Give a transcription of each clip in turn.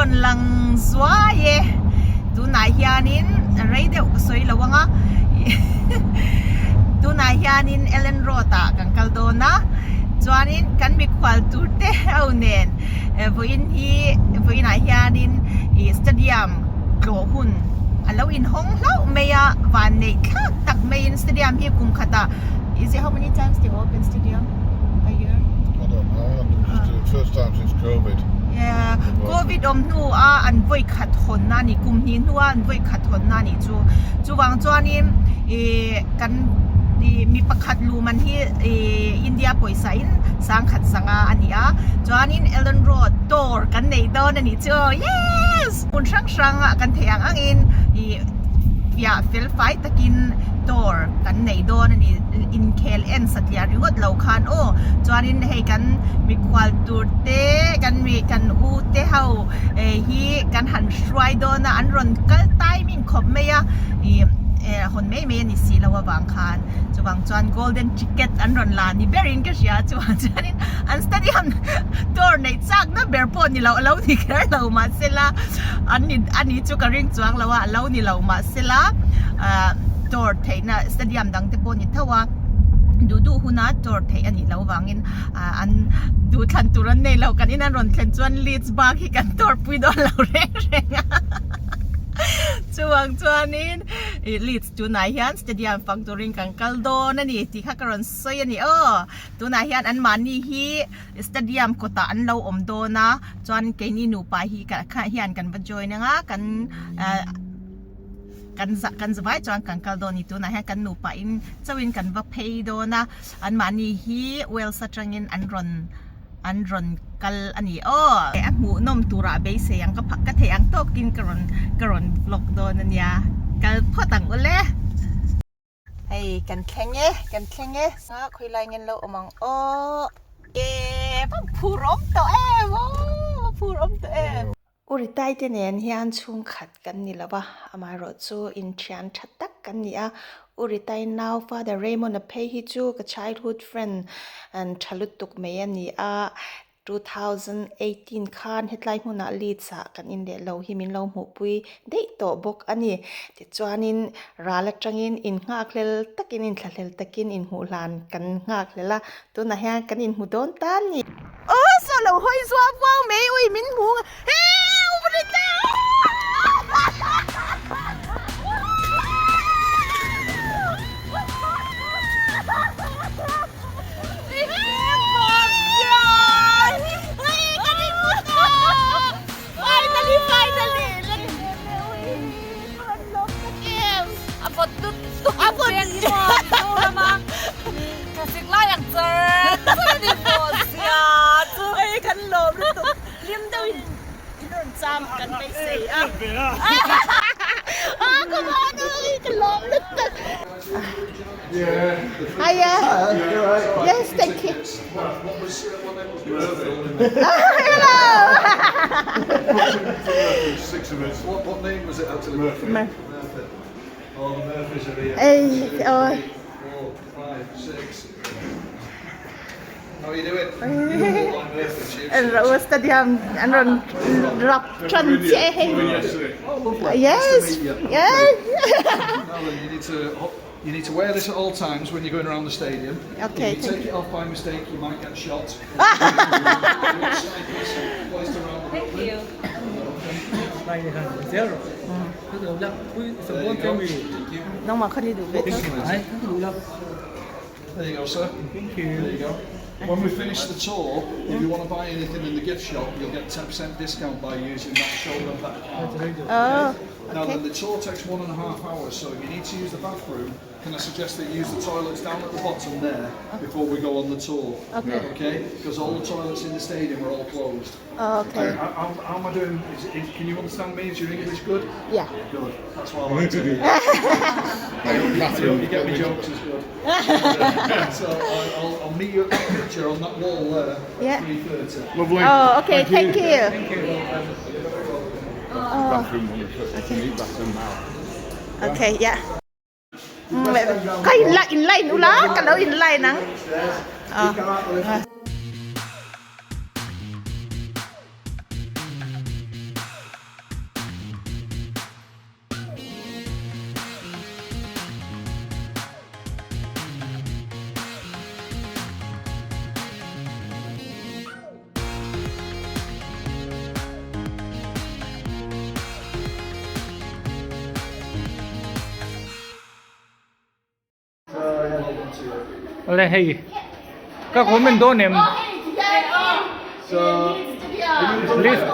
rawn lang zuai e tunah hianin rei deuh ka sawi lo ang a tunah hianin Ellen Road ah kan kal dawn a chuanin kan mikhual tur te ho nen vawiin hi vawiin ah hianin ih stadium tlawh hun a lo inhawng hlauh mai a vanneih thlak tak maiin stadium hi kum khatah is it how many times they open stadium a year? I don't know, this is the first time since covid. Yeah, covid awm hnu a an vawi khat hawn na ni kum hnih hnu a an vawi khat hawn na nih chu chuvang chuanin ih kan ih mi pakhat luh man hi ih India pawisa in sangkhat zanga a ni a chuanin Ellen Road dawr kan nei dawn a nih chu yes hmun hrang hrang ah kan theih ang ang in ih fiah fel fai takin dawr kan nei dawn a ni inkhel en satliah ringawt lo khan aw chuanin hei kan mikhual tur te kan mi kan u te ho eh hi kan han hruai dawn a an rawn kal timing khawp mai a ih eh hawn mai mai a ni si lo avang khan chuvang chuan golden ticket an rawn la ni berin ka hria chuvang chuanin an stadium tour neih chak na ber pawh ni lo a lo ni kher lo mahsela an ni a ni chu ka ring chuang lo a a lo ni lo mahsela ah tour theihna stadium dang te pawh ni tho a duh duh huna tour theih a nih loh vangin ah an duh thlan tur an nei lo kan in an rawn thlen chuan Leeds bak hi kan tour pui dawn lo reng reng a chuvang chuanin ih Leeds tunah hian stadium fang turin kan kal dawn a ni tih kha ka rawn sawi a ni aw tunah hian anmahni hi Stadium kawtah an lo awm dawn a chuan keini nupa hi kha hian kan va join ang a kan ah kan za kan za vai chuan kan kal dawn a ni tunah hian kan nupa in chauhin kan va phei dawn a anmahni hi Wales atangin an rawn an rawn kal a ni aw a hmuhnawm turah beisei ang ka ka theih ang tawkin ka rawn ka rawn vlog dawn a nia kal phawt ang ule. Hei kan thleng e kan thleng e a khawi lai ngen lo awm ang aw e va phur awm tawh em aw va phur awm tawh em. U Ritai te nen hian chhungkhat kan ni lo va amaherawh chu inthian tha tak kan ni a U Ritai nau Father Raymond a phei hi chu ka childhood friend tha lutuk mai a ni a 2018 khan hetlai hmunah Leeds ah kan inleh lo hi min lo hmuhpui daih tawh bawk a ni. Tichuanin ral atangin innghakhlel takin inthlahlel takin inhmuh hlan kan nghakhlel a, tunah hian kan inhmu dawn ta a ni. Aw saw lo hawi zuau vuau mai ui min hmu he Ubrita! Hiya. Yes, thank you. Hello. Six of us. What, what name was it actually? Murphy. Murphy. Murphy. Oh, the Murphys are here. Hey, oh. Three, four, five, six. How are you doing? An ro stadium an rawn rap tran chiah hei. Oh, lovely. Yes. Nice to meet you. Yes. Now then, you need to you need to wear this at all times when you're going around the stadium. Okay. If you take it off by mistake, you might get shot. Thank you. Nangmah khan i duh ve tho. There you go, sir. Thank you. There you go. When we finish the tour, if you want to buy anything in the gift shop, you'll get 10% discount by using that show them that card. Oh, Now okay. then, the tour takes 1.5 hours, so if you need to use the bathroom, can I suggest that you use the toilets down at the bottom there before we go on the tour? Okay. Okay? Because all the toilets in the stadium are all closed. Oh, okay. How, how, how am I doing? Is, is, can you understand me? Is your English good? Yeah. Good. That's what I like to hear. I hope you get me jokes as good. so I, I'll, I'll meet you at that picture on that wall there at Yeah. 3.30. Lovely. Oh, okay. Thank you. Thank you. Bathroom on the first. Bathroom now. Okay, yeah. Ka in line in line ula ka lo in line ang. Ah. Awle hei ka comment dawn em? List.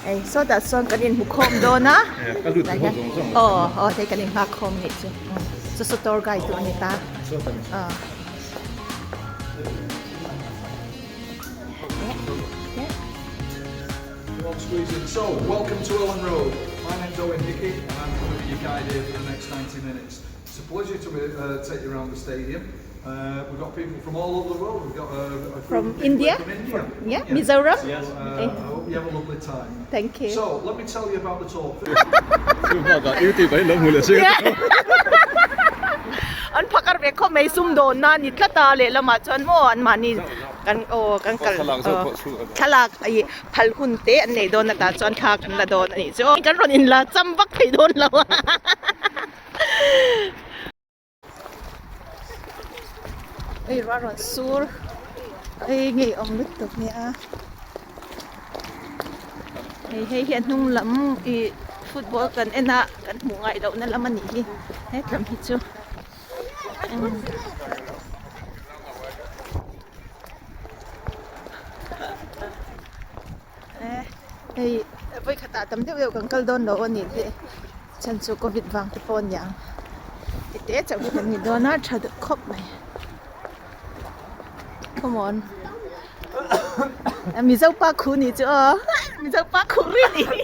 Hei sawtah sawn kan inhmu khawm dawn a aw aw hei kan inhma khawm nih chu chu saw tour guide tu a ni ta aw. So, welcome to Ellen Road. My name's Owen Hickey and I'm going to be your guide here for the next 90 minutes. It's a pleasure to uh, take you around the stadium. Uh, we've got people from all over the world. We've got a, a From India? From India. From, yeah, Mizoram? Yes. So, uh, I hope you have a lovely time. Thank you. So, let me tell you about the tour. An phakar ve khawp mai sumdawn na ni tlat a lehlamah chuan maw an mahni kan aw kan kal thlalak ih phal hun te an nei dawn a tah chuan thla kan la dawn a nih chu kan rawn inla cham vak thei dawn lo a. Hei ruah rawn sur hei ngeiawm lutuk nia hei hei hi a hnung lam ih football kan en a kan hmuh ngaih loh na lam a nih hi hetlam hi chu hei vawikhatah tam deuh deuh kan kal dawn lo a nih hi. Chhan chu covid vang te pawh a niang tite chauh hi kan ni dawn a tha duh khawp mai come on mizo pa khu nih chu aw mizo pa khu ri nih hi.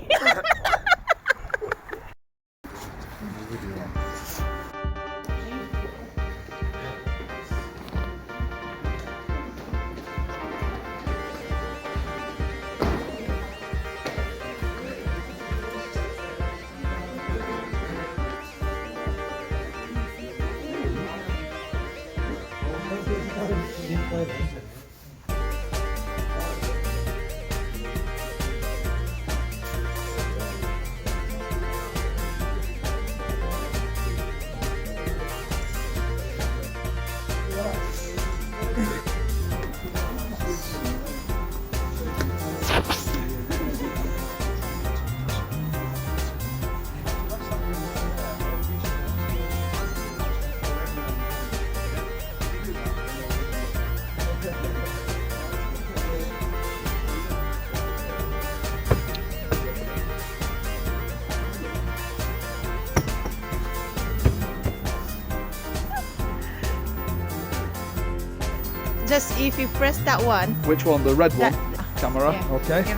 Just if you press that one. Which one? The red one? That, Camera, yeah. okay. Is it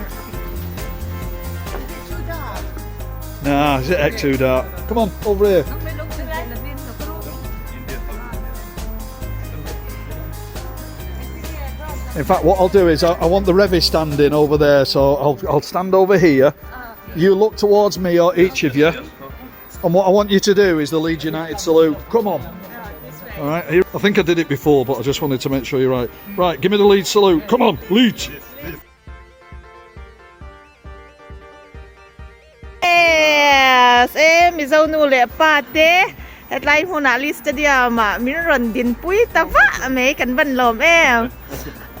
too dark? Nah, is it too dark? Come on, over here. In fact, what I'll do is I, I want the Revy standing over there, so I'll, I'll stand over here. You look towards me, or each of you. And what I want you to do is the Leeds United salute. Come on. All right. Here, I think I did it before, but I just wanted to make sure you're right. Right, give me the Leeds salute. Come on, Leeds. Yes, e Mizo nu leh pa te hetlai hmunah Lee Stadium ah min rawn dinpui ta vah mai kan van lawm em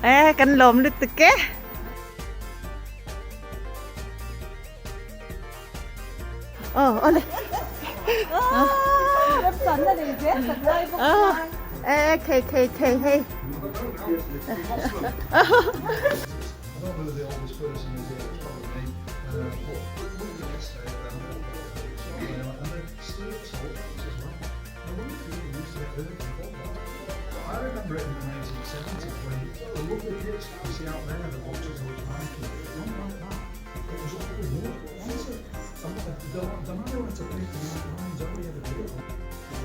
e kan lawm lutuk e. Aw awle e khei khei khei hei. I don't know who the oldest person is here, it's probably me. Uh, but one of the guests there, and they're still told as well. No wonder people used to get hurt in football. But I remember it in the 1970s when the lovely pitch that you see out there, the boxes always Nike, not like that. It was all wood, wasn't it? And the, the, the man who had to paint the lines only ever did it.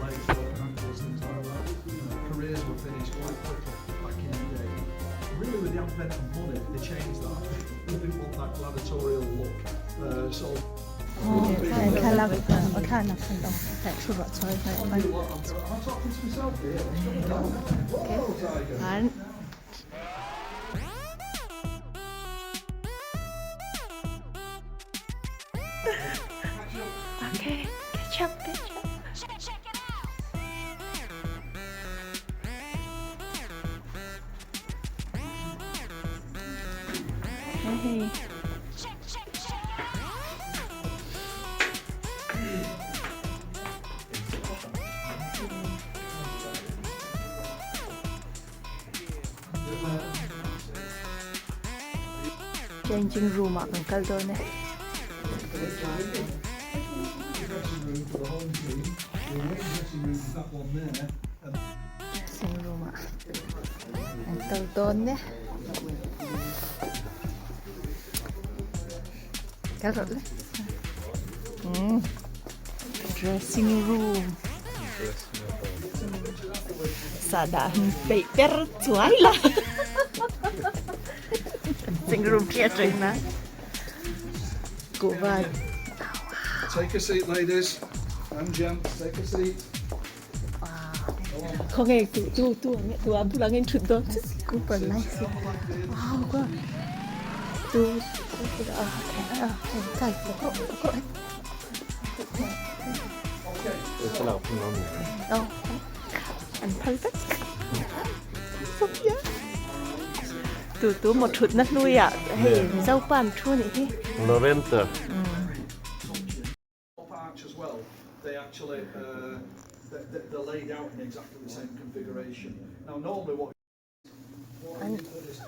Legs, broken ankles, things like that. Uh, careers were finished quite quickly back in the day. Really, with the advent of money, they changed that. They didn't want that gladiatorial look. Uh, so. I'm talking to myself here. Whoa, Tiger. Okay, catch up, catch up. a hei. Changing room ah kan kal dawn e. Dressing room ah kan kal dawn e. Kal rawh le. Dressing room. Sahdah han peih per chuai la. Dressing room khi a teng na. Kuhva. Take a seat ladies and gents, take a seat. Khawnge tu tu tu tu a bulah nge thut dawn super nice wow ka tu kai oh an phal vek Sophia tu tu maw thut na hlui ah hei mizo pa an thu nih hi Lorenta Top arch as well, they actually uh, they, they're laid out in exactly the same configuration. Now normally what An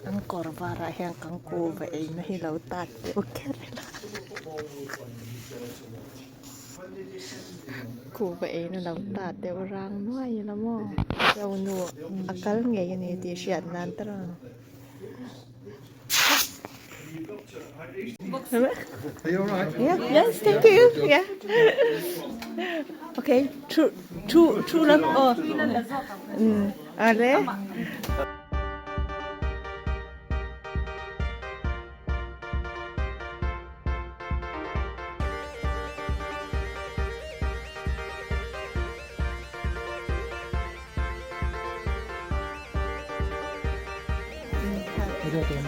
an kawr varah hian kan kuva eina hi lo tat deuh kher ila kuva eina lo tat deuh rang nuai ila maw zo nu a kal ngei a ni tih hriat nan te rawh. Are you alright? Yeah, yes, thank you. Yeah. Okay, thu thu thu lam oh. Um, ale.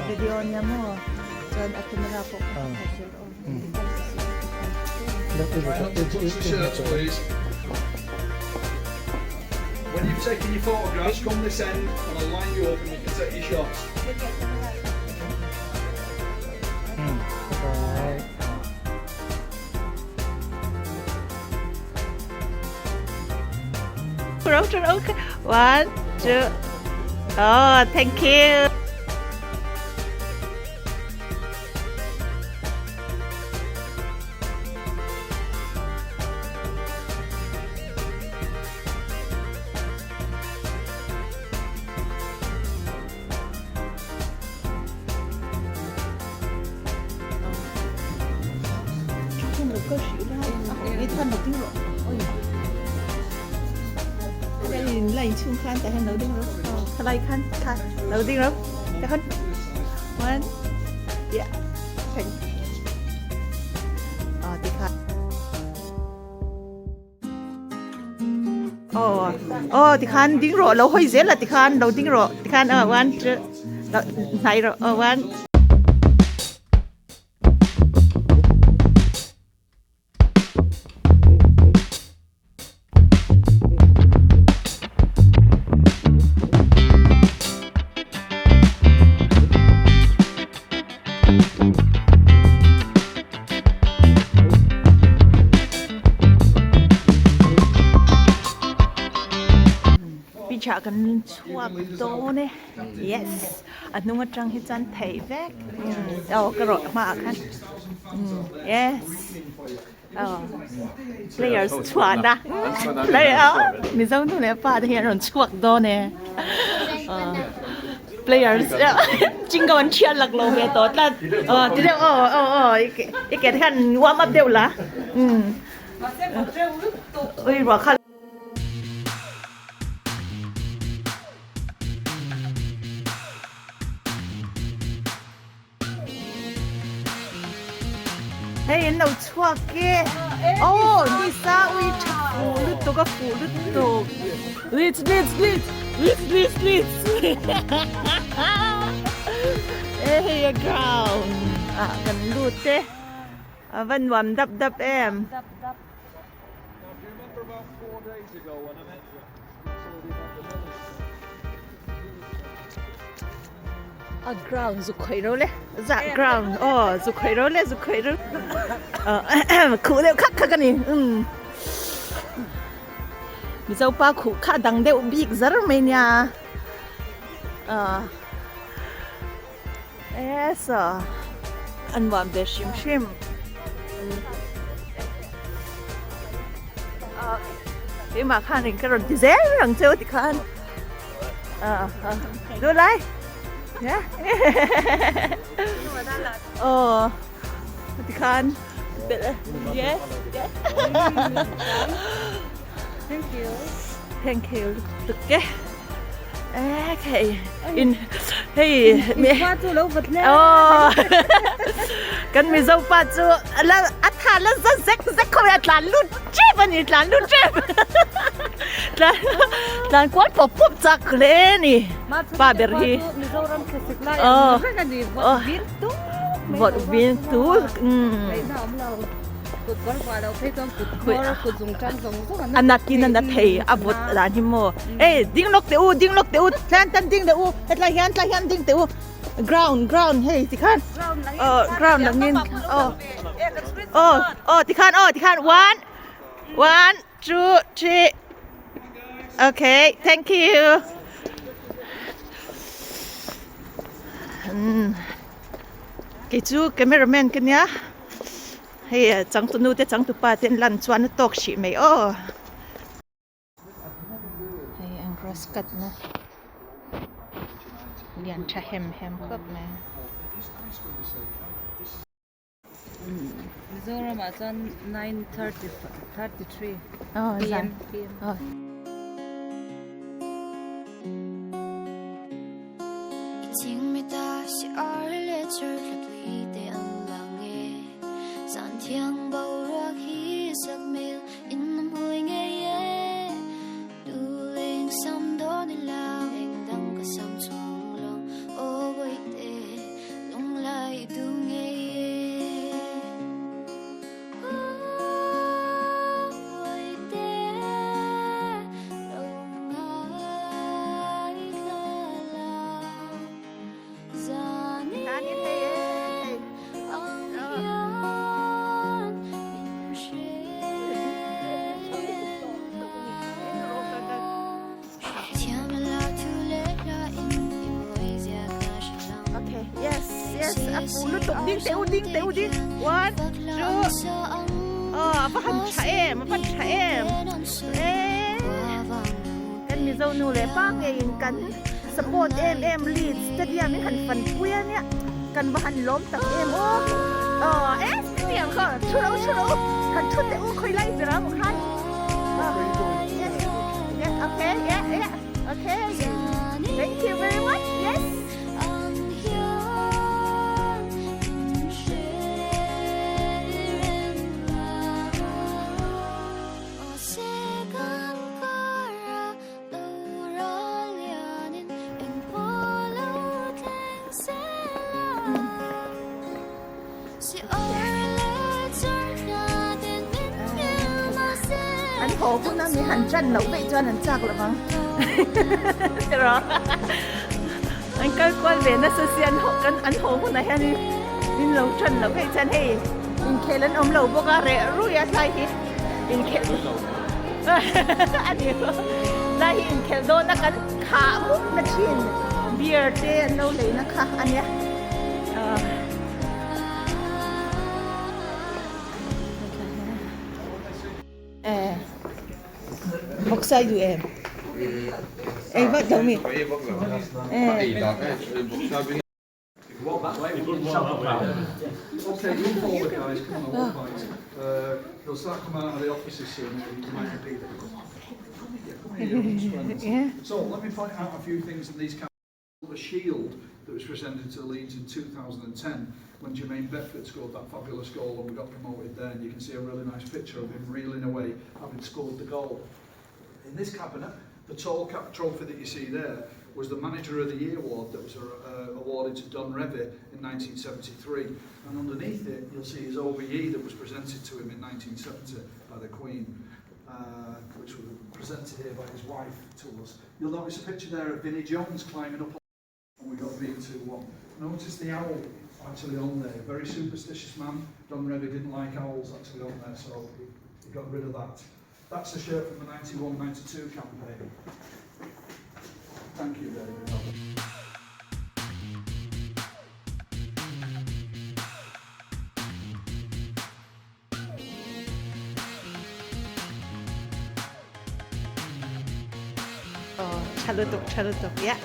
Video nia maw chuan a camera pawh kha a khat zel aw. When you've taken your photographs, come this end and I'll line you up and you can take your shots. One, two, oh, thank you. Lo ding rawh tikhan one yeah thank aw tikhan aw aw tikhan ding rawh lo hawi zel a tikhan lo ding rawh tikhan aw one two hnai rawh aw one. Beach ah kan chhuak dawn e yes a hnung atang hi chuan theih vek aw ka rawh hmaah khan yes aw players chhuahna player mizo nu leh pa te hi an rawn chhuak dawn e players chingo an thiat lak lo ve tawh tlat aw ti deuh aw aw aw i ke te khan warm up deuh la ui ruah kha Hei an lo chhuak e aw nisa ui tha fuh lutuk a fuh lutuk Leeds Leeds Leeds Leeds Leeds Leeds e hei a ground ah kan lut e a va nuam dap dap em. A ground zu khawih ro le za ground aw zu khawih ro le zu khawih ro khuh deuh khak khak a ni umm Mizo pa khuh kha a dang deuh bik zar mai nia e saw an nuam ve hrim hrim keimah khan eng ka rawn ti zel ang cheu tikhan.ดูเลยเนี่ยโอ้ติคัน Yes yes Thank you. Thank you tuk ke Okay in hei mi Pa chu lo vat le. Oh kan mizo pa chu la atha la za zek zek khoi a tlan lut chep ani tlan lut chep tlan tlan kual pawp pawp chak hle ani pa ber hi Mizoram thlasik lai Oh. ang vek ani Oh. vawt vir tu vawt vir tu umm Ngaihna awm lo kut kawr vah loh phei chuan kut kawr kut zung tang zawng zawng an a natin a na thei a vawt dan hi maw ei ding lawk teh u ding lawk teh u tlan tan ding teh u hetlai hian tlai hian ding teh u ground ground hei tikhan oh ground langin oh oh oh tikhan oh tikhan one one two three okay thank you um kei chu cameraman ka nia hei changtunu te changtupa te an lan chuan a tawk hrih mai aw. Hei an grass cut na lian tha hem hem khawp mai. Mizoram ah chuan 9:33 pm. Okay, yes, yes, a pu lutuk ding teh u ding teh u ding. One, two. Oh, a va han tha em, a va tha em. Eh. Kan Mizo nu leh pa ngeiin kan support em em Leeds stadium in han fan pui a nia. Kan va han lawm tak em aw. Aw, eh, stadium kha thu lo thu lo. Han thu teh u khawi lai ber ang khan. Yes, yes, okay, yeah, yeah, okay. Thank you very much. Yes. An haw hun a mi han ṭan loh veih chuan an chak lo vang tiraw an kal kual ve nasa si an haw kan an haw hunah hianin min lo ṭan loh veih chuan hei inkhel an awm lo bawk a reh rui a tlai hi inkhel a ni tlai hi inkhel dawn a kan khah mup na thin beer te an lo lei na kha a nia. Bawksai duh em? Ei vak lo mi? The shield that was presented to Leeds in 2010 when Jermaine Bedford scored that fabulous goal and we got promoted there and you can see a really nice picture of him reeling away having scored the goal. In this cabinet, the tall cap trophy that you see there was the Manager of the Year award that was uh, awarded to Don Revie in 1973 and underneath it you'll see his OBE that was presented to him in 1970 by the Queen uh, which was presented here by his wife to us. You'll notice a picture there of Vinnie Jones climbing up. And we got 3, 2, 1. Notice the owl actually on there. Very superstitious man. Don Revie didn't like owls actually on there, so he, he got rid of that. That's the shirt from the 91-92 campaign. Thank you, David. Oh, tha lutuk, tha lutuk, yeah.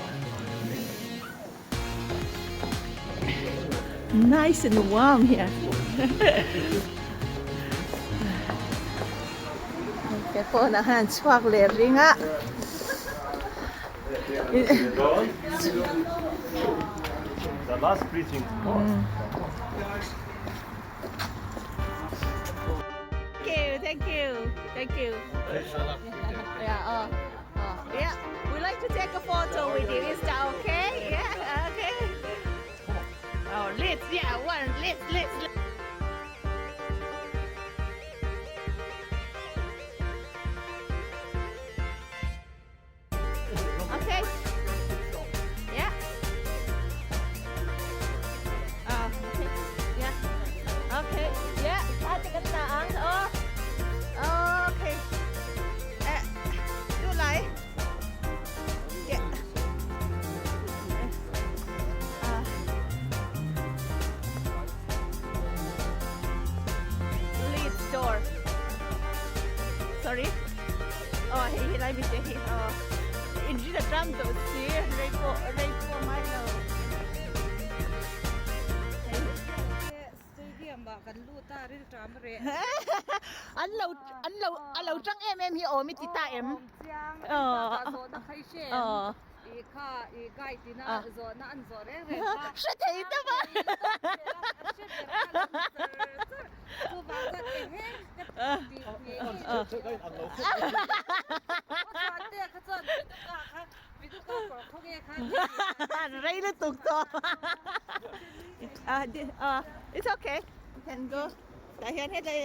Nice and warm here. Ke phone ah khan an chhuak leh ring a. The last preaching. Thank you, thank you, thank you. Yeah, oh, oh, yeah. We like to take a photo with you. Is that okay? Yeah, okay. Oh, let's, yeah, one, let's, let's. Okay. Yeah. Ah, okay. Yeah. Okay. Yeah. Ah, tika ta ang. Oh. Okay. Eh, do lại. Yeah. Ah. Leeds door. Sorry. Oh, hei hi lai mi te hi. Oh. In ri la tram to si rei pawh rei pawh a ngai lo. Stadium ah kan lut a rilṭam reh. An lo an lo a lo ṭang em em hi awm i ti ta em? Awm chiang engvakah zawhna kha i hre em? I kha i guide ina zawhna an zawh reng reng kha. Hre thei ta va. Hre ber kha a lo ni char char. Chuvang chuan ehe ka tih ngei ngei a nia. Ka chuan te kha chuan Viduka kha Viduka kawr khaw nge kha ka ti a. Rei lutuk tawh. It's okay. You can go. Tah hian hetlai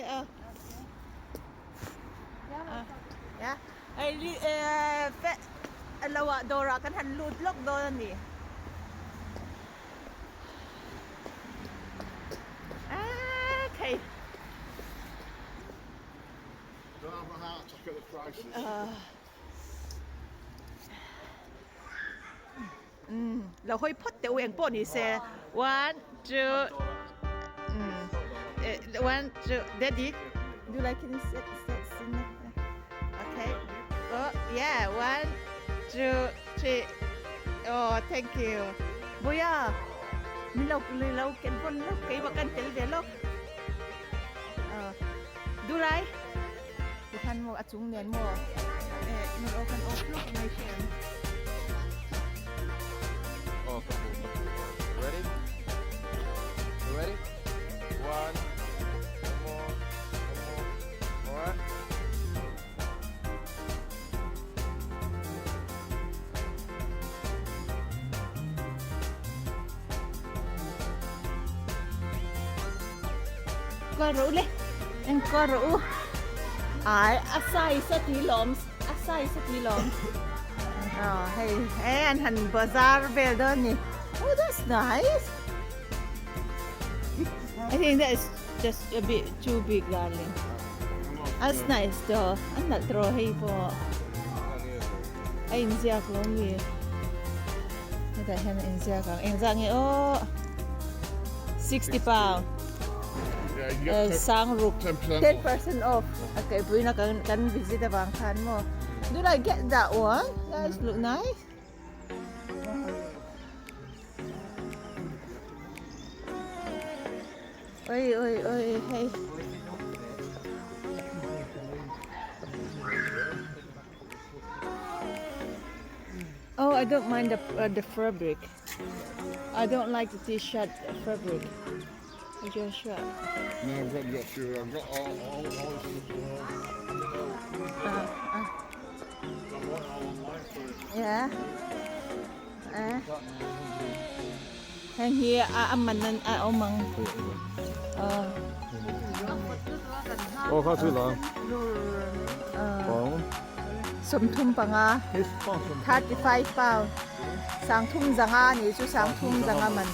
ya hei lo ah dawrah kan han lut lawk dawn a ni. Okay. Don't have a heart attack at the prices. Umm lo hawi phawt teh u eng pawh ni se one two umm one two daddy do like in sit sit sin okay oh yeah one two three oh thank you buya min lo lo ken pawn lo keimah kan tel ve lawk Dulai tikhan maw a chung nen maw eh nan aw kan off lawk mai hriam. Oh, ka hmu ka hmu. Ready? You ready? One, one more, one more. Alright. Kual rawh u le eng kual rawh u ai a size a ti lawm a size a ti lawm aw hei he an han bazar vel dawn a ni oh that's nice I think that is just a bit too big darling that's nice though a nalh tawh hei pawh a inziak lo mi hetah hian a inziak ang engzah nge aw 60 pound sang ruk 10% off a kaihpuina kan kan visit avang khan maw do I get that one that is look nice oi oi oi hei Oh, I don't mind the uh, the fabric. I don't like the t-shirt fabric. Joshua. No, I've got Joshua. I've got all, all, all this stuff as well. I bought it all online for it. Yeah. Eh. Heng hi a a man an a awm ang. Aw. Aw kha chu la. Pound. 35, 35 pound. Sangthum zanga a nih chu sangthum zanga man.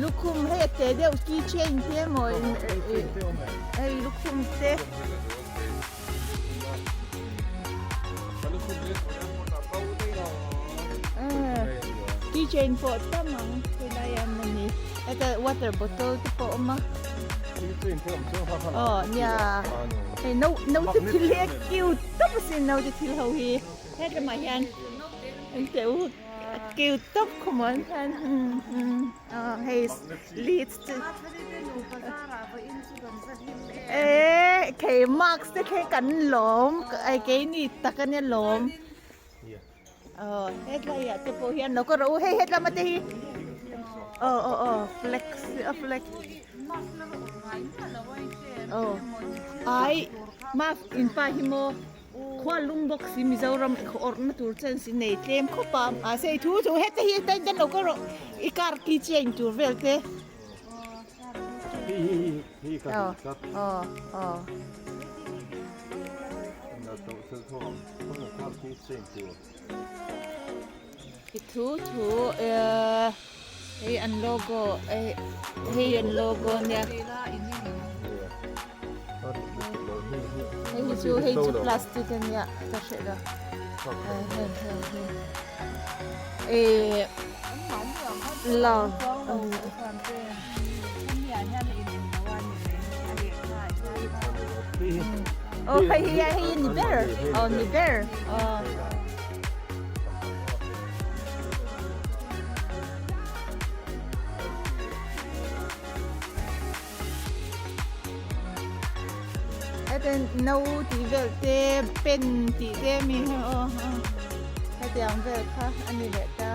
Lukhum hei a te deuh key chain te emaw hei lukhum te. Key chain pawh tam ang helai ah mawni heta water bottle te pawh a awm a aw nia hei no naute thil hi a cute tawp asin naute thil ho hi hetlem ah hian an teh u a cute tawp khawmuan hian aw hei lids te. Eee khei mask te thleng kan lawm ai keini tak ania lawm aw hetlai ah te pawh hian lo ka rawh u hei hetlama te hi aw aw aw flex a flex aw ai mask in pa hi maw khua lum bawk si Mizoram i khaw awrhna tur chen si nei tlem khawp a mahse i thu thu heta hi heta in lo ka rawh i car key change tur vel te. I thu thu hei an logo hei an logo nia hei hi chu hei chu plastic ania ka hre lo hei hei hei love Oh, hei hi hei ni ber. Oh, ni ber. Oh. Heten no tih vel te pen tih te mi hi aw hetiang vel kha a ni leh ta.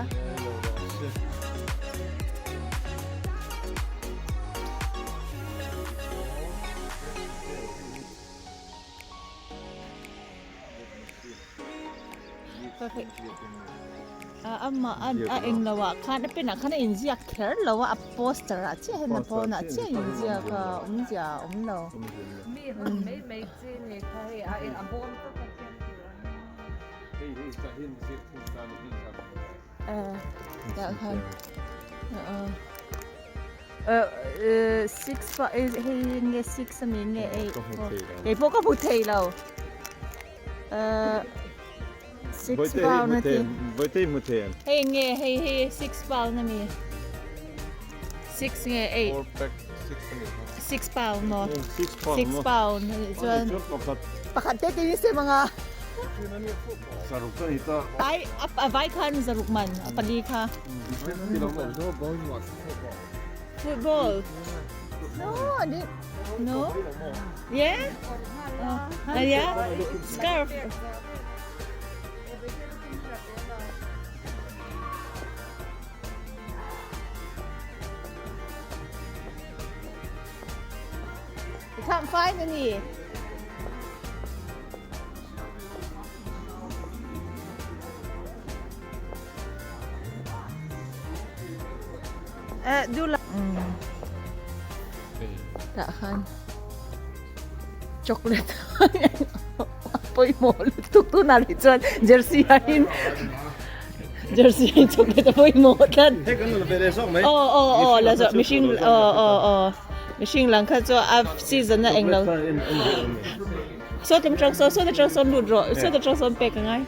Amah a eng lo ah khan a pen ah khan a inziak kher lo a a poster ah chiah hian a pawn ah chiah a inziak a awmzia a awm lo. Six hei nge six ami nge eight keipawh ka hmu thei lo. 6 pound a ti. Vaitei hmu thei em? Hei nge hei hei 6 pound ami. 6 nge 8. 4 pack 6 ani. 6 pound mo. 6 pound. 6 pound chuan. Pakhat te tin sem anga. Zaruk ka ni ta. Ai a vai khan zaruk man a pali kha. Football. No, I didn't. No. Yeah. Oh, yeah. Scarf. You can't find any. Eh, du la. Tah khan chocolate pawimawh lutuk tunah rih chuan jersey ah hin jersey ah hin chocolate a pawimawh tlat. Hei kan la ve leh zawk mai. Aw aw aw la zawk mihring aw aw aw mihring lang kha chu a season a englo. Saw tlem atang sawn saw atang sawn lut rawh saw atang sawn pek a ngai.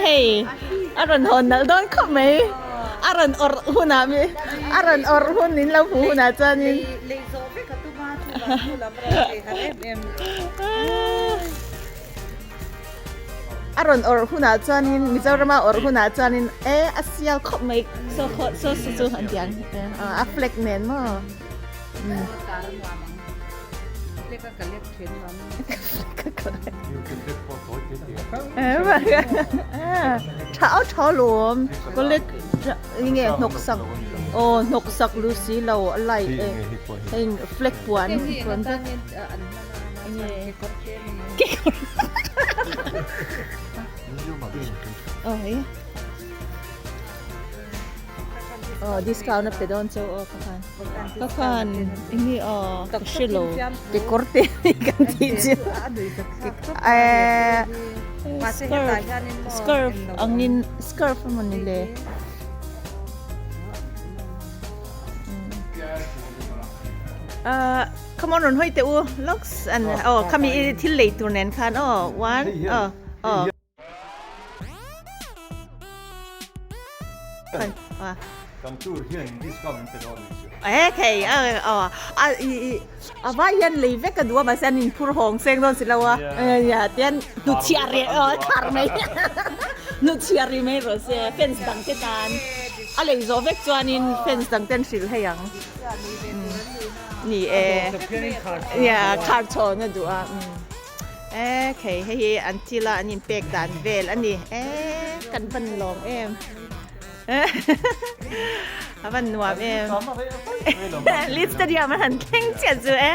Hei a rawn hawn nalh dawn khawp mai a rawn awrh hunah mi a rawn awrh hun in lo hmuh hunah chuanin a rawn awrh hunah chuanin Mizorama awrh hunah chuanin e a sial khawp mai saw khaw saw saw chu an ti ang a flag nen maw. Tha tha lawm collect nge hnawk sak aw hnawk sak lu si lo a light e heng flag puan puan vek kekawr aw hei. Aw discount a pe dawn cheu aw ka khan ka khan enge aw ka hre lo kekawr te kan tih chu eh scarf scarf angin scarf emawni le ah come on rawn hawi teh u looks an aw khami thil lei tur nen khan aw one aw aw. Kan tour hian discount min pe dawn anih chu. E thei a aw a i i a vai hian lei vek a duh a mahse an inphur hawng seng dawn si lo a nia tian hnuchhiah rih aw thar mai hnuchhiah rih mai rawh se fans dang te tan a lei zawh vek chuanin fans dang ten hrilh hei ang ni e nia khar chhawn a duh a. E khei hei hi an thil a an inpek dan vel a ni e kan van lawm em a van nuam em Leeds Stadium a han thleng chiah chu e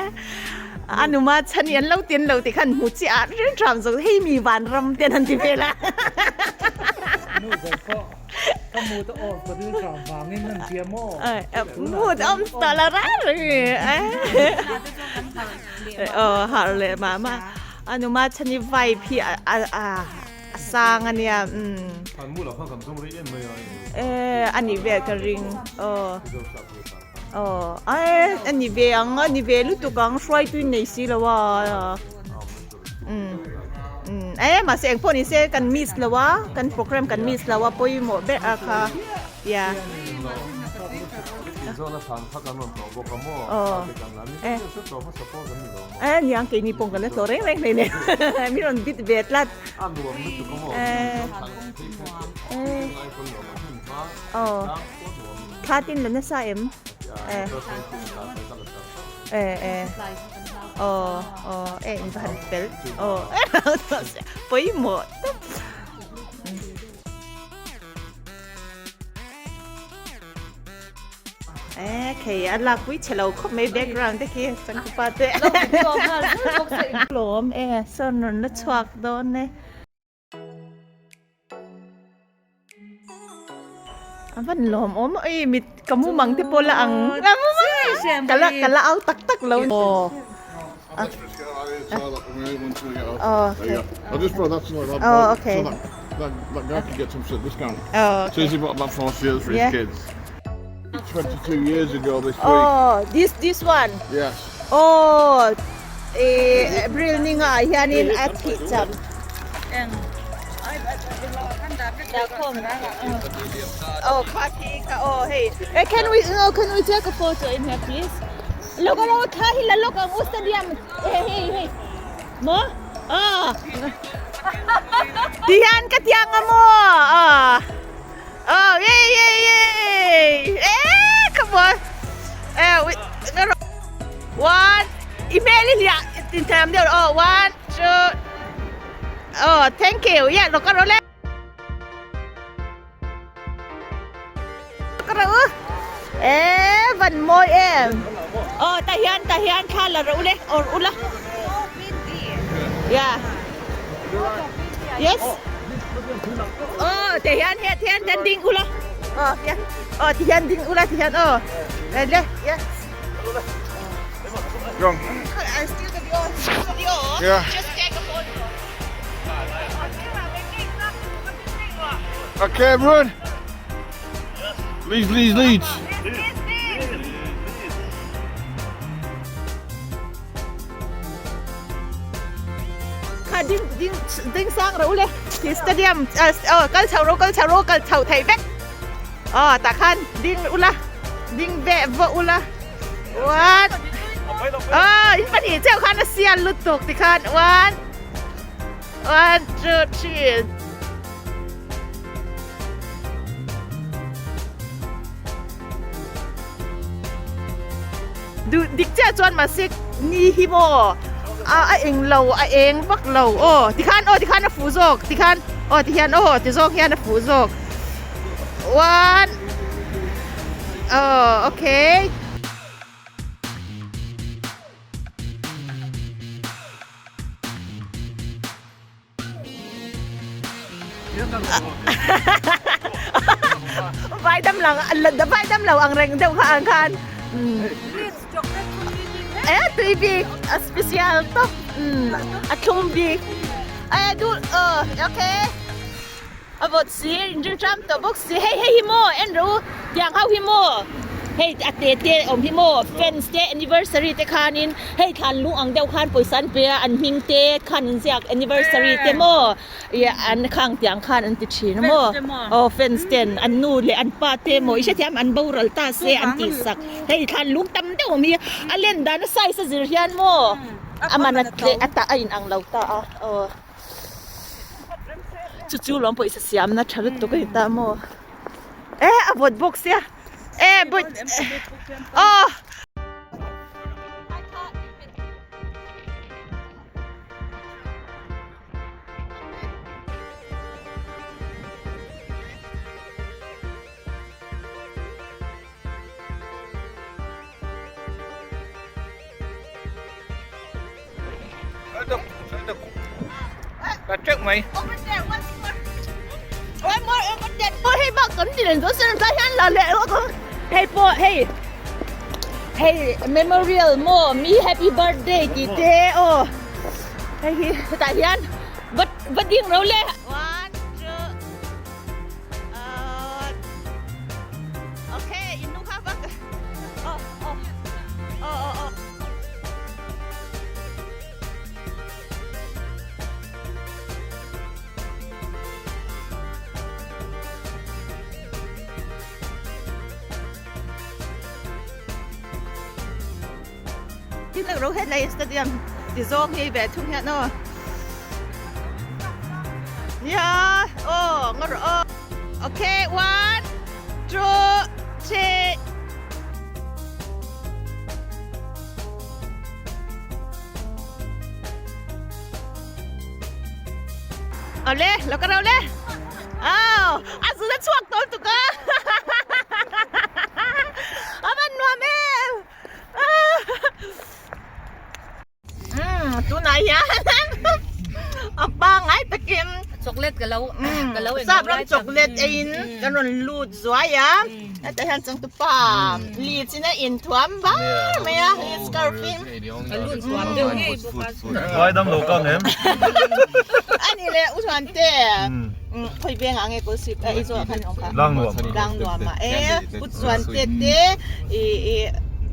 a numa chhan hi an lo tin lo tih khan hmu chiah a ring tham zawk hei mi vanram te an han ti vel a. Ka mood a off ka ril tram vangin an tia maw? Mood awm tawh lo reng reng Aw harh leh mah mah a numa chhani vibe hi a sang a nia umm. E a nih vel ka ring aw aw a ni ve ang a ni ve lutuk ang hruaitui nei si lo a. Umm e mahse eng pawh ni se kan miss lo a kan program kan miss lo a pawimawh ber a kha ya aw e e niang keini pawh kan la tlawh reng reng hleinem mi rawn bit ve tlat e e aw thla tin la nasa em e. Eh eh aw aw eh in va han fel aw pawimawh tawp. Eh khei a lak pui chhe lo khawp mai background te khi changtupa te. Lawm e sawn rawn la chhuak dawn e. A van lawm awm oi mit ka mu mang te pawh la ang ka la ka la au tak tak lo aw oh okay oh this this one oh Eh April ni nga ah hianin a thih cham. Oh kha thi kha oh hei. Eh can we no can we take a photo in here please? Lok lo thla hi la lok ang u stadium. Hey hey hey. Mo? Oh. Tihian ka tiang a mo. Oh. Oh yay yay yay. Eh come on. Eh we One i hmel i hliah tin thiam deuh aw one two oh thank you yeah lo ka ro le ka ro eh van mawi em oh ta hian ta hian thla la ro le or ula yeah yes oh te hian he hian hian ding ula oh yeah oh ti hian ding ula ti hian oh le le yeah Wrong. I still the video video Yeah. just take a photo Okay, everyone. Leeds, Leeds, Leeds. Kha ding ding ding sang ro le thì stadium ờ kal chho ro kal chho ro kal chho thei vek ờ tah khan ding ula ding ve vawh ula one ờ in pahnih cheuh khan a sial lutuk tikhan one one two three. Duh dik chiah chuan mahse ni hi maw a a eng lo a eng vak lo aw tikhan aw tikhan a fuh zawk tikhan aw tihian aw ti zawk hian a fuh zawk one aw okay. Vai. Vai dam lo vai dam lo ang reng deuh kha ang khan. E tui bik a special top a thlum bik. E du okay. A vawt si in ram tawh bawk si hei hei hi maw en rawh u tiang ho hi maw hei a te te awm hi maw fans te anniversary te khanin hei thlan lung ang deuh khan pawisa an pe a an hming te khan an ziak anniversary te maw ih an khang tiang khan an ti thin a maw aw fans ten an nu leh an pa te maw i hrethiam an boral ta se an tih sak hei thlan lung tam deuh awm hi a len dan a size a zir hian maw a man a tle a tah a inang lo ta a aw. Chu chu lawm pawisa siamna tha lutuk a ni ta maw e a vawt bawk sia e bawih aw. Hei pawh hei hei memorial maw mi happy birthday tih te aw hei hi hetah hian va va ding ro le one two okay in nu kha va aw aw aw aw aw. Tin leh ro hetlai stadium ti zawng hi ve thung hian aw nia aw ngaw rawh aw okay one two three. Awle lo ka ro le aw a zu na chhuak tawl tuk a a van nuam em umm tunah hian a pangngai takin chocolate ka lo ka lo sap ram chocolate eiin kan rawn lut zuai a hetah hian changtupa leaves in a inthuam var mai a scarf in Vai dam lo kang em. Ani le u chuan te khoi veng ah nge ko sip ei zo khan ong kha. Lang nuam. Lang nuam a e u chuan te te i i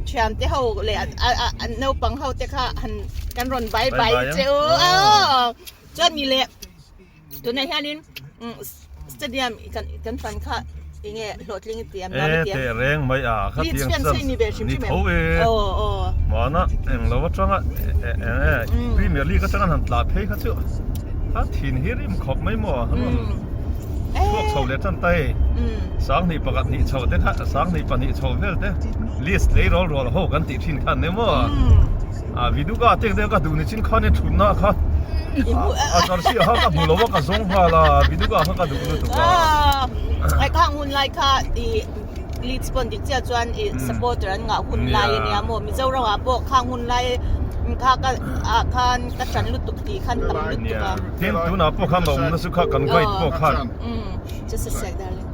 thian te ho le a naupang ho te kha han kan rawn bai bai che u. Chuan ni le Tunah hianin stadium kan fan kha enge hlawhtling i ti a E teh reng mai a kha tiang chuan ni tho e mahna eng lo atanga Premier League atanga han tla phei kha chu a thin hi rim khawp mai maw han rawn chhuak chho leh tan ta hei sanghnih pakhat hnih chho te kha sanghnih pahnih chho vel te list lei rawl rawl ho kan tih thin khan emaw a viduka te ka duh ni chin khan e thutna kha A jersey kha ka hmu lo a ka zawng nghal a viduka kha ka duh lutuk a. Ai khang hun lai kha i Leeds pawn dik chiah chuan i supporter an ngah hun lai ania maw Mizoram ah pawh khang hun lai kha ka ah khan ka ṭan lutuk tih khan tam lutuk a. Tin tunah pawh khan awm nasa kha kan guide pawh khan. Just a sec darling.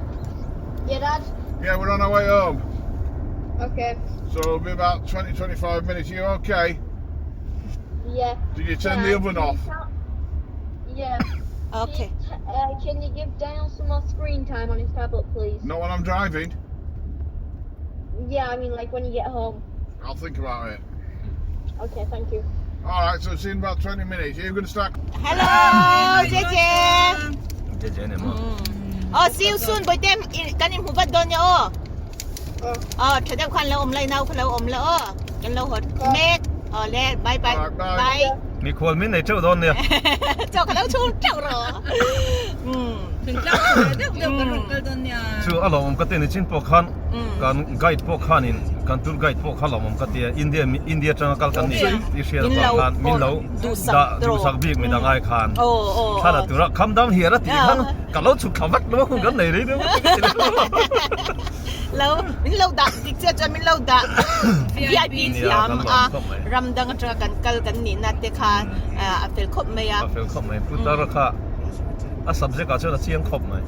Yeah dad. Yeah we're on our way home. Okay. So it'll be about 20 25 minutes. You okay? Yeah. Did you turn the oven off? Yeah. Okay. Can you, uh, can you give Daniel some more screen time on his tablet, please? Not when I'm driving. Yeah, I mean, like when you get home. I'll think about it. Okay, thank you. All right, so see you in about 20 minutes. Are you going to start? Hello, JJ. JJ ni mo. Oh, see you soon. Boy tem kan in huvat don ya oh. Oh, tha deuh khan lo awm lai nau kha lo awm la aw. Kan lo haw mek. Aw le, bye bye. Bye. Mikhual min nei teuh dawn nia. Chaw ka lo chhung teuh rawh. Umm. Thingtlang deuh deuh kan rawn kal dawn nia. Chu a lawmawm ka ti ni chin pawh khan kan guide pawh khanin kan tour guide pawh kha lawmawm ka ti a. India India atanga kal kan ni i hriat avang khan min lo dah duhsak bik midang ai khan. Thla la tura kham dang hiar a tih khan ka lo chhuk thla vat lo a hun kan nei rei deuh a ti ka ti lo. Lo min lo dah dik chiah chuan min lo dah VIP thiam a ram dang atanga kan kal kan nihna te kha a fel khawp mai a. A fel khawp mai putar kha. A subject ah chuan a chiang khawp mai.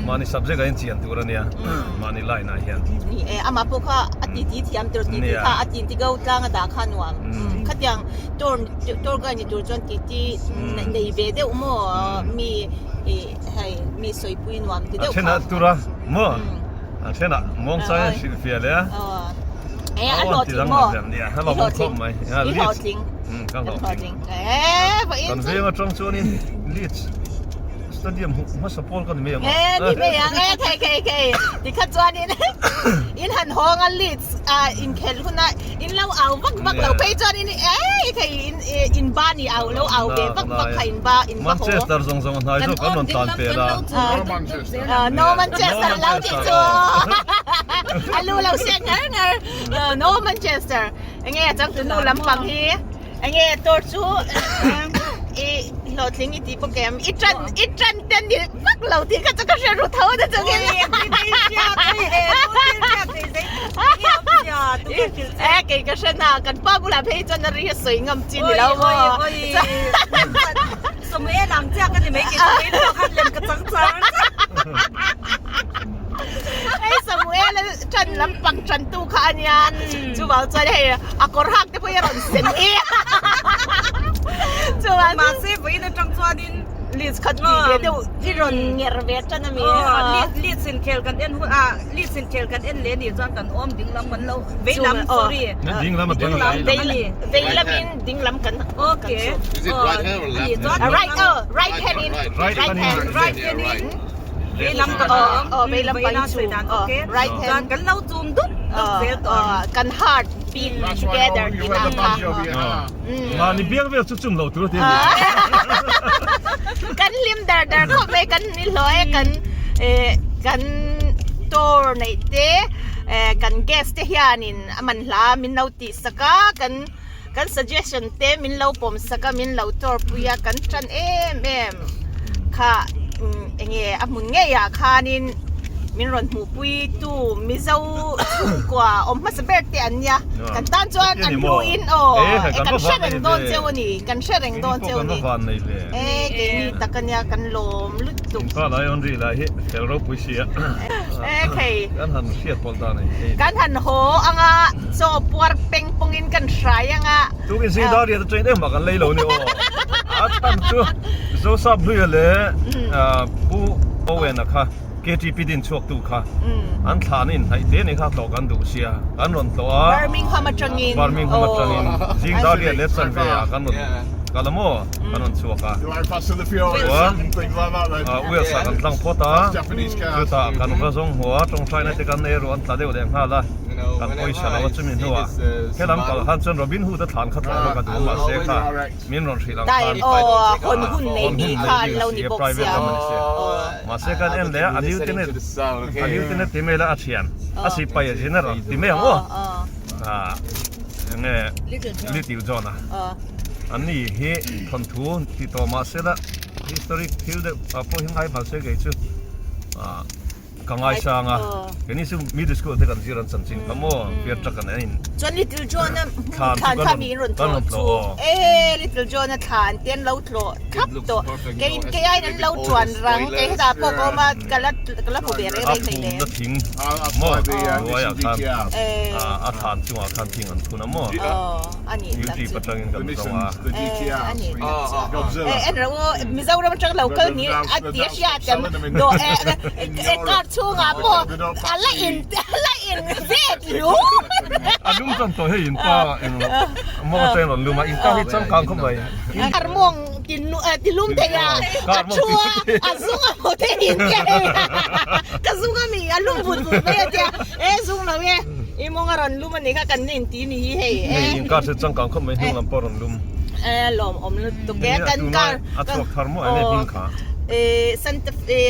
Mahni subject ah hian chian tur a nia. Mahni line ah hian. Ni e, amah pawh kha a titi thiam tur titi kha a tinti go tlang a dah kha nuam. Khatiang tour tour guide ni tur chuan titi nei ve deuh maw mi hei mi sawipui nuam ti deuh kha. A then a tur a maw? A then ah muangchang a hrilhfiah leh a. E a hlawhtling maw? A hlawhtling mai. I hlawhtling. Ka hlawhtling. E Kan veng atang chuanin Leeds Stadium hmuh hmasa pawl ka ni mai ang a. E ni mai ang e thei thei thei. Tikha chuanin in han hawng a Leeds a inkhel huna in lo au vak vak lo phei chuanin e thei in in ba ni au lo au ve vak vak kha in ba in ba haw. Manchester zawng zawng a hnai zawk kan rawn tlan pel a. No Manchester lo tih chu a lu lo hriat ngar ngar. No Manchester. Enge a changtu nu lampang hi enge tour chu i hlawhtling i tih bawk em? I tan i tan te ni vak lo tih kha chu ka hre ru tho na chungin. E kei ka hre na kan pa bulah phei chuan a ri a sawi ngam chi ni lo maw. Hei Samuel a tan lampang tantu kha a nia chuvang chuan hei a kawr hak te pawh hi a rawn sen hi chuvang Mahse vawiin atang chuanin Leeds kha ti ve deuh i rawn nger ve tan a mi Leeds inkhel kan en hun ah Leeds inkhel kan en leh nih chuan kan awm dinglam kan lo veilam sorry Dinglam a dinglam a ni veilamin dinglam kan Okay Is it right hand or left hand? Right oh right hand in Right right hand Right hand in veilam kan awm aw veilam veilam kan sawi dan okay right hand chuan kan lo chum dup dup zel tawh ang kan heart beat together You tih have ang the kha badge over your heart. Mahni biang vel chu chum lo tur a ti a ni. Kan hlim dar dar khawp mai kan ni hlawh e kan kan tour neih te kan guest te hianin a man hla min lo tih sak a kan Kan suggestion te min lo pawm sak a, min lo tour pui a, kan tan em em kha enge a hmun ngei ah khanin min rawn hmuh pui tu Mizo chhungkua awm hmasa ber te an nia. Kan tan chuan an hlu in aw kan hre reng dawn cheu a ni, kan hre reng dawn cheu a ni. E keini tak a nia kan lawm lutuk. E khei. Kan han haw anga chaw puar peng pawngin kan hrai anga. Tukin zing dar riat atangin engmah kan lei lo ni aw. A chhan chu Joseph Hluia leh Pu Owen-a kha KTP din chhuak tu kha an thlan in hnaih te ni kha tlawh kan duh sia kan rawn tlawh a. Birmingham atangin. Birmingham atangin zing dar riat leh chanve ah kan rawn kal a maw kan rawn chhuak a. Chuan Wales ah kan tlang phawt a chutah kan va zawng hmu a tawngtaina te kan ei ruah an tla deuh leh nghal a kan pawisa lo a chumi hnuah helam kal khan chuan Robin Hood a thlan kha tlawh kha ka duh mahse kha min rawn hrilh ang khan hawn hun nei bik si a private lam a ni sia mahse kan en leh a a lieutenant a lieutenant ti mai la a thian a sipai a general ti mai ang aw enge Little John a. An ni hi thawnthu ti tawh mah se la historic thil deuh ah pawh hi ngai phal se kei chu ah ka ngaisang a keini chu middle school te kan zir an chanchin kha maw pian tak an en Chuan Little John a thlan kha mi in rawn tlawh chu e Little John a thlan te an lo tlawh thlap tawh kei kei aiin an lo chuan rang kei hetah pawh ka awm a ka la ka la hmu ve reng reng hleinem. A phumna thing maw hnuaiah khan a thlan chungah khan thing an phun a maw. A nih tak YouTube chu. atangin kan zawng a. Eh, a nih tak chu. Eh, en rawh u, Mizoram atang lo kal ni a ti a hriat em? Dawh eh, eh, car chhungah pawh a la in, a la in vet lu. A lum tan tawh hei in pa eng maw atangin rawn lum a, in car hi changkang khawp mai. Car mawng ti ti lum thei a, a thu a, a zung a hmu thei in tia hei. Ka zung a mi, a lum vut vut mai a tia, eh zung lo e. I mawng a rawn lum a nih kha kan nin ti ni hi hei e. Hei in car chu changkang khawp mai hnung lam pawh a rawn lum. E lawm awm lutuk e kan car. A chhuak thar maw eng nge hming kha. E Santa Fe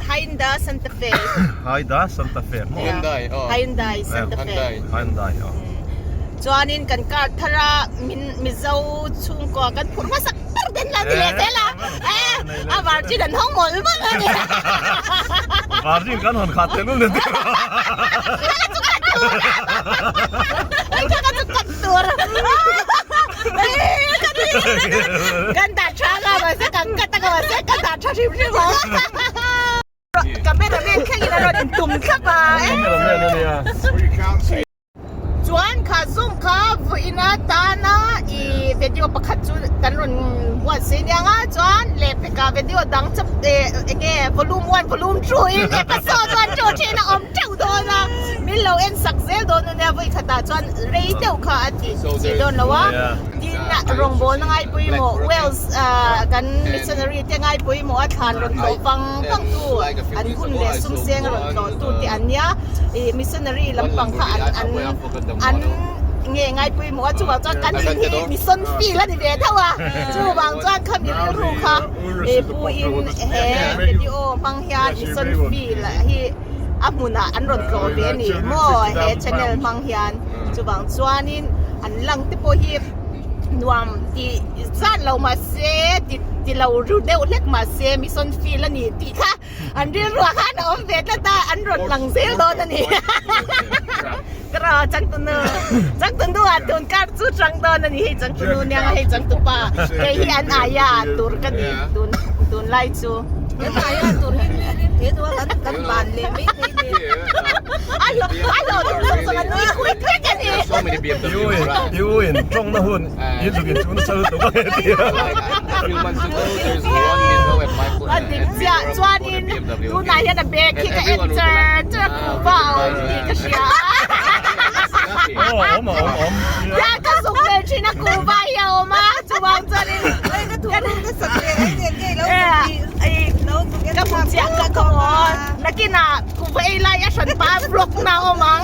Hyundai Santa Fe. Hyundai Santa Fe maw. Hyundai aw. Hyundai Santa Fe. Hyundai aw. Chuanin kan car thar a min Mizo chhungkua kan phurh hmasak ber den la ti leh zel a. E a virgin an hawng mawlh mawlh a ni. Virgin kan hawn khat tel ul nen. Kan dah tha nga mahse kan cut anga mahse ka dah tha. tha hrim hrim ang. Cameraman thlengin a rawn intum thlap a. Cameraman a nia. Chuan kha zoom kha vawiin atana i video pakhat chu kan rawn buatsaih aniang a, chuan lehpekah video dang chap enge volume one volume two in episode one two three in a awm teuh dawn a, min lo en sak zel dawn ania vawi khatah chuan rei deuh kha a tih chi dawn lo a, tin rawngbawlna ngai pawimawh Wales kan missionary te ngai pawimawh a thlan rawn tlawh vang vang tu an hun leh sum seng a rawn tlawh tu te an nia ih missionary lampang kha an an an nge ngai pawimawh a chuvang chuan kan in hi mission field a ni ve tho a chuvang chuan kha mi rilru kha ih pu in he video hmang hian mission field hi a hmunah an rawn tlawh ve a ni maw he channel hmang hian chuvang chuanin an lang te pawh hi nuam tih zat lo mahse ti ti lo ru deuh hlek mahse mission field a ni tih kha an rilruah khan a awm ve tlat a an rawn lang zel dawn a ni ka ra changtunu changtunu ah tun kar chu chang dawn a ni hei changtunu nia hei changtupa kei hi an aia tur ka ni tun tunlai chu Kan aia tur hi he tu a kan kan ban leh mai thei nen a hlawh a hlawh tur zawng zawng an nui kui vek a ni. I u in tawngna hun i zuk in chu nasa lutuk a tia. A dik chiah chuanin tunah hian a bag hi ka en char char a kuhva a awm tih ka hria a. Aw awm a awm awm. Hian ka zuk vel thin a kuhva hi a awm a chuvang chuanin ka hmu chiah ka ka aw nakinah kuhva ei lai a hran pah a vlog na a awm ang.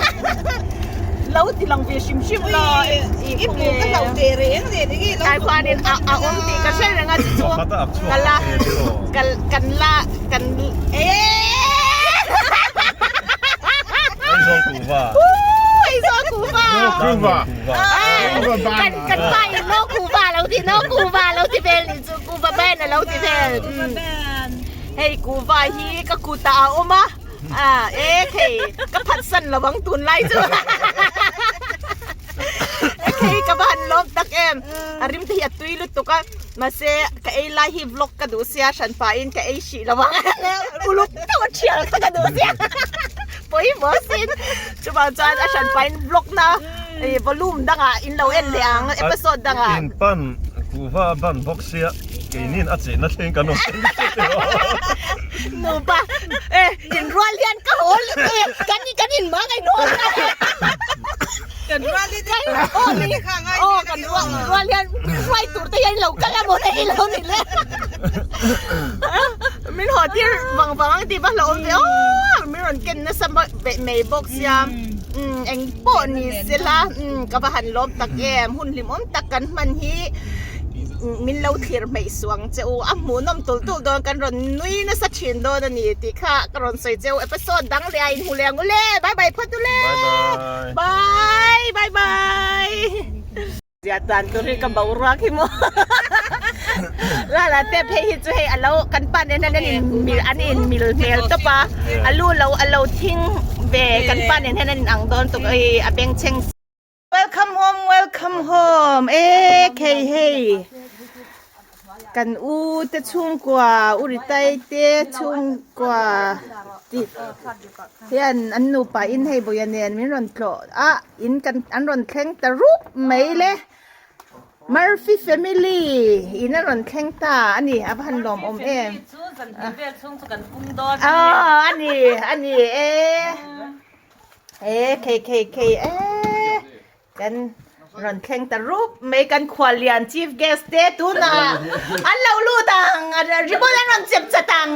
Lo ti lang ve hrim hrim la i hmu ka lo ve reng reng enge lo kai khuanin a a awm tih ka hre reng a chu chu ka la ka kan la kan e Aizawl kuhva Aizawl kuhva kuhva kan kan pa in no kuhva lo ti no kuhva lo ti vel ni chu kuhva ban a lo ti vel hei kuhva hi ka kutah a awm a Ah, e khei ka phatsan lovang tunlai chu. E khei ka va han lawm tak em. A rim te hi a tui lutuk a. Mahse ka ei lai hi vlog ka duh sia hran pahin ka ei hrih lovang. Uluk deuh a thial kha ka duh sia. Pawimawh sin. Chuvang chuan a hran pahin vlog na volume dangah in lo en leh ang episode dangah. In pan kuhva a ban bawk sia. Keinin a chehna thleng kan awm thin tih aw. Nupa e in rual hian ka haw e kan kan in mang a in haw Kan rual hi aw ni aw kan rual rual hian hruai tur te hian lo kal a maw nei lo ni le min haw tir vang vang ang tih va hlauhawm ve aw min rawn ken nasa mai bawk sia eng pawh ni sela ka va han lawm tak em hun hlimawm tak kan hman hi. Min lo thlir hmeih suang che u, a hmuhnawm tulh tulh dawn kan rawn nui nasa thin dawn a ni tih kha ka rawn sawi che u episode dang leh a inhmu leh ang u le, bye bye phawt u le, bye bye bye. Zia tan tur hi ka boruak hi maw la la te phei hi chu hei alo kan pa nen hian an in mil an in mil hmel tawp a a lu lo a lo thing ve kan pa nen hian an in ang dawn tuk a a bengchheng Welcome home welcome home e khei hei kan u te chhungkua u Ritai te chhungkua tih hian an nupa in hei Bawia nen min rawn tlawh a in kan an rawn thleng ta rup mai le Murphy family in a rawn thleng ta a ni a va han lawmawm em aw a ni a ni e. E khei khei khei e kan rawn thleng ta rup mai kan khuallian chief guest te tunah an lo lut ang ribbon an rawn chep chat ang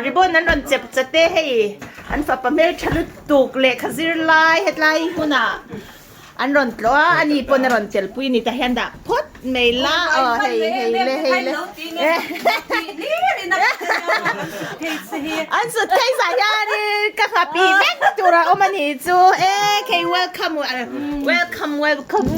ribbon an rawn chep chat e hei an fapa hmeltha lutuk lehkha zir lai hetlai hunah An rawn tlawh a, ani pawn a rawn telpui ni tah hian dah phawt mai la aw hei hei le hei le an sut phei zah hianin ka nghapi vek tur a awm a nih chu e khei welcome welcome welcome.